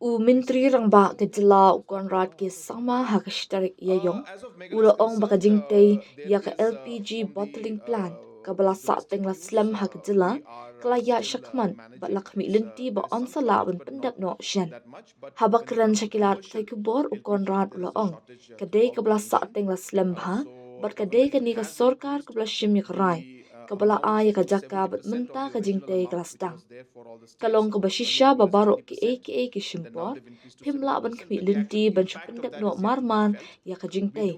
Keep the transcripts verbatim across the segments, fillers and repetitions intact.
U Myntri Rangbah ka jylla u Conrad K Sangma ha ka shi tarik Ïaïong u la ong ba ka jingtei ïa ka L P G bottling plant kaba la sahteng la slem ha ka jylla ka la ïaid shakhmat bad la khmih lynti ba yn sa lah ban pyndep noh shen. Haba kren sha ki lad pathai khubor u Conrad u la ong ka dei kaba la sahteng la slem bha bad ka dei kane ka sorkar kaba la shim ïa ka rai kaba la ai ïa ka jaka bad mynta ka jingtei ka la sdang. Ka long kaba shisha ba baroh kiei kiei ki shim por, phim lah ban khmih lynti ban shu pyndep noh mar mar ïa ka jingtei.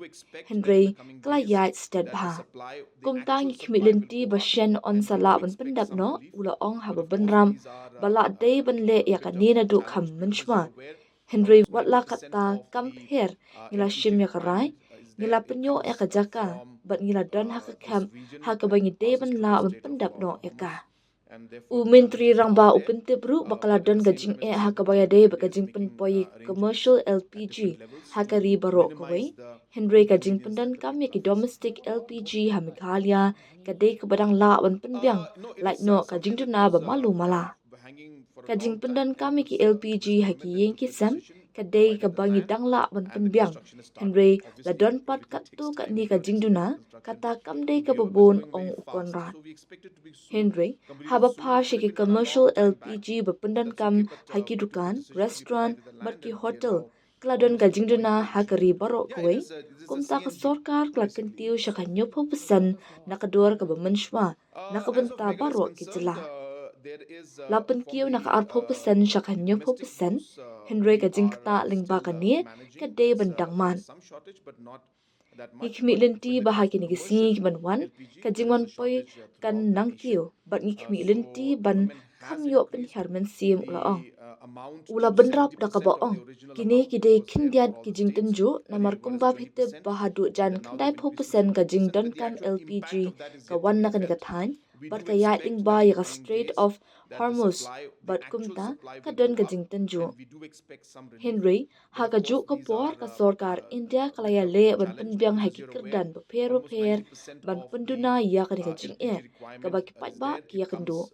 Hynrei ka la ïaid stet bha. Kumta ngi khmih lynti ba shen yn sa lah ban pyndep noh, u la ong haba bynrap ba lah dei ban leh ïa kane naduh kham mynshuwa. Hynrei wat la katta kam pher ngi la shim ïa ka rai, ngi la pynïoh ïa ka jaka bad ngi la don ha ka khep ha kaba ngi dei ban lah ban pyndep noh ïa ka. U Myntri Rangbah u pyntip ruh ba ka la don ka jingeh ha kaba ïadei bad ka jingpynpoi commercial L P G ha ka ri baroh kawei. Hynrei ka jingpyndonkam ïa ki domestic L P G ha Meghalaya ka dei kaba dang lah ban pynbiang lait noh ka jingduna ba malu mala. Ka jingpyndonkam ïa ki L P G ha ki ïing ki sem ka dei kaba ngi dang lah ban pynbiang. Hynrei la don pat katto katne ka jingduna, kata kam dei kaba bun, ong u Conrad. Hynrei haba phai sha ki commercial L P G ba pyndonkam ha ki dukan, restaurant bad ki hotel, ka la don ka jingduna ha ka ri baroh kawei. Kumta ka sorkar ka la kyntiew sha ka hynñiewphew percent na ka dor kaba mynshuwa na ka bynta baroh ki jylla. La pynkiew na ka arphew percent sha ka hynñiewphew percent, hynrei ka jingktah lyngba kane ka dei ban dang man. Ngi khmih lynti ba ha kine ki sngi ki ban wan ka jingwan poi kan nang kiew bad ngi khmih lynti ban kham ïoh pynhiar mynsiem, u la ong. U la bynrap da kaba ong kine ki dei khyndiat ki jingtynjuh namar kumba phi tip ba haduh jan khyndaiphew percent ka jingdonkam L P G ka wan na kane ka thaiñ bad ka ïaid lyngba ïa ka Strait of Hormuz bad kumta ka don ka jingtynjuh. Hynrei ha kajuh ka por ka sorkar India ka la ïaleh ban pynbiang ha ki kyrdan bapher bapher ban pynduna ïa kane ka jingeh kaba ki paidbah ki ïakynduh.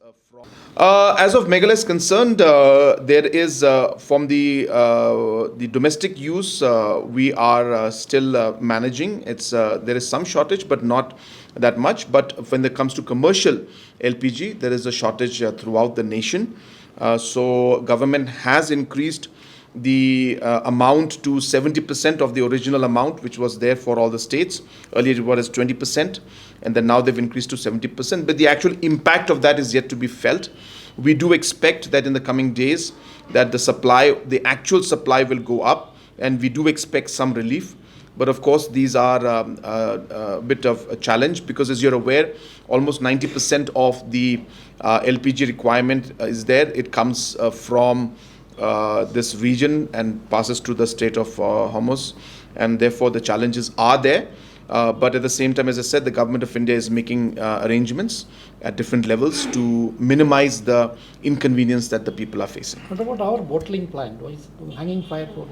Uh, as of Meghalaya is concerned, uh, there is uh, from the uh, the domestic use uh, we are uh, still uh, managing. It's uh, there is some shortage, but not that much. But when it comes to commercial L P G, there is a shortage uh, throughout the nation. Uh, so government has increased the uh, amount to seventy percent of the original amount, which was there for all the states. Earlier it was twenty percent, and then now they've increased to seventy percent. But the actual impact of that is yet to be felt. We do expect that in the coming days that the supply, the actual supply will go up, and we do expect some relief. But of course, these are um, a, a bit of a challenge because, as you're aware, almost ninety percent of the uh, L P G requirement uh, is there. It comes uh, from uh, this region and passes to the Strait of uh, Hormuz, and therefore the challenges are there. Uh, but at the same time, as I said, the government of India is making uh, arrangements at different levels to minimize the inconvenience that the people are facing. What about our bottling plant? Why is it hanging fire for?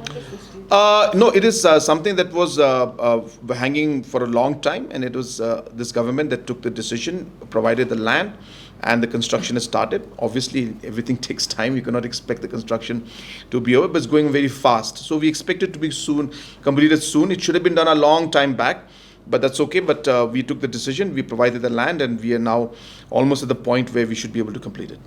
Uh, no, it is uh, something that was uh, uh, hanging for a long time, and it was uh, this government that took the decision, provided the land, and the construction has started. Obviously, everything takes time. You cannot expect the construction to be over, but it's going very fast. So we expect it to be soon completed soon. It should have been done a long time back, but that's okay. But uh, we took the decision, we provided the land, and we are now almost at the point where we should be able to complete it.